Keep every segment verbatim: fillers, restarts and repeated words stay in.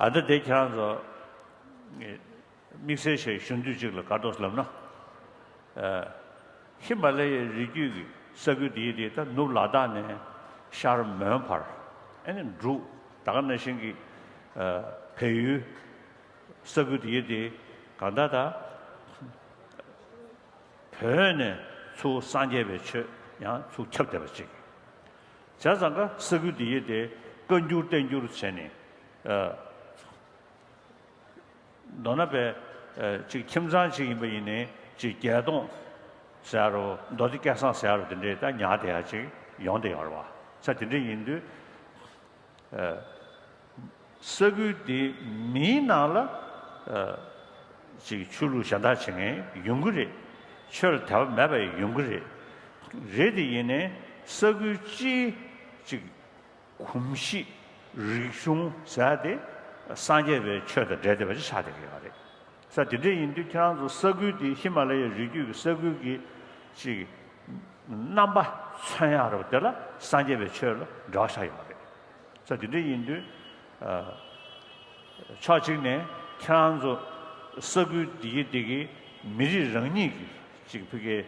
ཨ་ད་དེ་ཁྱེད་རང་ཚོ་དམིགས་བསལ་ཞིག་ཞུ་འདོད་ཅིག་ལ་ག་རེ་འདུག་ལབ་ན། ཨ། ཧི་མ་ལ་ཡའི་རི་རྒྱུད་ཀྱི་ས་ཁུལ་དེ་ཡི་དེ་ད་ནུབ་ལ་དྭགས་ནས་ཤར་མོན་བར། ཨ་ནི་འབྲུག་ད་ག་ནང་བཞིན་གྱི་ཨ་བལ་ཡུལ་ས་ཁུལ་དེ་ཡི་དེ་གང་ལྟར་ད་བོད་ནས་ཚུར་སངས་རྒྱས་པའི་ཆོས་ཡང་ཚུར་ཁྱབ་བསྡད་པ་ཅིག་བྱས་ཙང་ཀ་ས་ཁུལ་དེ་ཡི་དེ་བཀའ་འགྱུར་བསྟན་འགྱུར་བྱས་ནས། ཨ། མདོར་ན་པའི་ཨ་ཅིག་ཁྱིམ་ཚང་ཅིག་ཡིན་པ་ཡིན་ནའི་ཅིག་རྒྱལ་གདོང་ཟེར་ཡ་རོ། མདོ་སྡེ་སྐལ་བཟང་ཟེར་ཡ་རོ། དེ་འདྲའི་ད་ཉར་བསྡད་ཡ་ཅིག་ཡོང་བསྡད་ཡོད་རེད་བ། ས་དེ་འདྲ་ཡིན་དུས་ཨ་ས་ཁུལ་དེ་མིའི་ནང་ལ་ཨ་ཅིག་ཆོས་ལུགས་གཞན་དག་བྱེད་མཁན་ཡོང་གི་རེད། ཆོས་ལ་དད་པ་མེད་པ་ཡང་ཡོང་གི་རེད། རེད་དེ་ཡིན་ནའི་ས་ཁུལ་སྤྱིའི་ཅིག་གོམས་གཤིས་རིག་གཞུང་ཟེར་ཡ་དེ་སངས་རྒྱས་པའི་ཆོས་དང་འབྲེལ་བསྡད་པ་ཅིག་ཆགས་བསྡད་ཀྱི་ཡོད་རེད། ས་དེ་འདྲ་ཡིན་དུས་ཁྱེད་རང་ཚོ་ས་ཁུལ་དེ་ཧི་མ་ལ་ཡའི་རི་རྒྱུད་ཀྱི་ས་ཁུལ་གྱི་ཅིག་རྣམ་པ་མཚོན་ཡག་རེད་པ། དེ་ལ་སངས་རྒྱས་པའི་ཆོས་ལ་འབྲེལ་བ་ཆགས་ཡོད་རེད། ས་དེ་འདྲ་ཡིན་དུས་ཨ་ཕྱོགས་གཅིག་ནས་ཁྱེད་རང་ཚོ་ས་ཁུལ་དེ་གི་དེ་གི་མི་རིགས་རང་ཉིད་ཀྱི་ཅིག་ཕ་གི་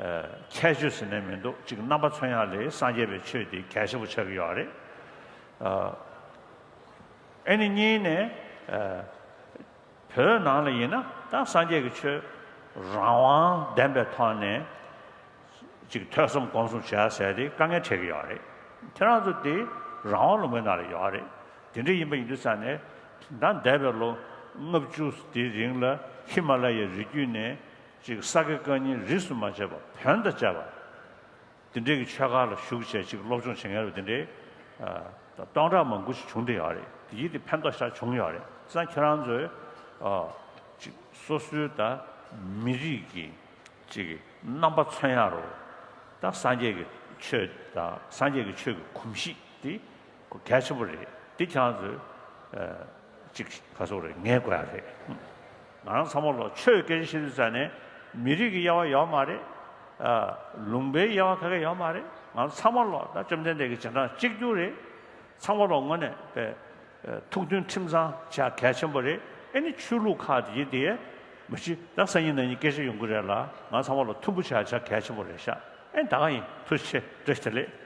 ཨ་ཁྱད་ཆོས་ཟེར་ནས་མི་འདུག་ཅིག་རྣམ་པ་མཚོན་ཡག་ལ་སངས་རྒྱས་པའི་ཆོས་དེ་གལ་ཆེན་པོ་ཆགས་ཀྱི་ཡོད་རེད། ཨ་ཨ་ནི་གཉིས་ནས་ཨ་བོད་ནང་ལ་ཡིན་ན་ད་སངས་རྒྱས་ཀྱི་ཆོས་རང་དབང་ལྡན་པའི་ཐོག་ནས་ཅིག་ཐོས་བསམ་སྒོམ་གསུམ་བྱེད་ཡ་ཟེར་དེ་དཀའ་ངལ་འཕྲད་ཀྱི་ཡོད་རེད། ཁྱེད་རང་ཚོ་དེ་རང་དབང་ལུང་པའི་ནང་ལ་ཡོད་རེད། དེ་འདྲ་ཡིན་པ་ཡིན་དུས་ཙང་ནས་ད་འདས་པའི་ལོ་ལྔ་བཅུ་དེའི་རིང་ལ་ཧི་མ་ལ་ཡའི་རི་རྒྱུད་ནས་ཅིག་ས་དགེ་བཀའ་རྙིང་རིས་སུ་མ་ཆད་པ་བོན་དང་བཅས་པ་དེ་འདྲའི་གི་ཆོས་སྒར་ལ་ཞུགས་བྱས་ཅིག་སློབ་སྦྱོང་བྱེད་མཁན་རེད་པ། དེ་འདྲའི་ཨ་སྟོང་ཕྲག་མང་པོ་ཞིག་བྱུང་བསྡད་ཡོད་རེད། དེ་ཡིན་དེ་ཕན་ཐོགས་ཤར་བྱུང་ཡོད་རེད། ཙང་ཁྱེད་རང་ཚོས་ཨ་ཅིག་སོ་སོའི་ད་མི་རིགས་ཀྱི་ཅིག་རྣམ་པ་མཚོན་ཡག་རོ། ད་སངས་རྒྱས་ཀྱི་ཆོས་དང་སངས་རྒྱས་ཀྱི་ཆོས་ཀྱི་གོམས་གཤིས་དེ་གལ་ཆེན་པོ་རེད། དེ་ཁྱེད་རང་ཚོས་ཨ་ཅིག་ག་སོགས་རེད། ངེས་དགོས་ཡ་རེད། ང་རང་ཚང་མ་ལོ་ཆོས་སྐད་ཆ་བཤད་དུས་ཙང་ནས་མི་རིགས་ཀྱི་དབྱེ་བ་ཡོད་མ་རེད། ཨ་ལུང་པའི་དབྱེ་བ་ག་གེ་ཡོད་མ་རེད། ང་ཚང་མ་ལོ་ད་བཅོམ་ལྡན་འདས་ཀྱི་རྗེས་འབྲང་གཅིག་གྱུར་རེད། ཚང་མ་ལོ་དངོས་གནས་པའི་ཐུགས་མཐུན་ཁྲིམས་གཙང་བྱ་གལ་ཆེན་པོ་རེད། ཨེ་ནི་ཆོས་ལུགས་ཁག་དེ་ཡིན་དེ་མ་གཞི་ད་སང་ཉིན་གནངས་ཉིན་སྐད་ཆ་ཡོང་གི་རེད་ལ། ང་ཚང་མ་ལོ་མཐུན་པོ་བྱ་བྱ་གལ་ཆེན་པོ་རེད་ཤག་ཨེ་ད་ག་ཡིན། ཐུགས་རྗེ་ཆེ། བཀྲ་ཤིས་བདེ་ལེགས།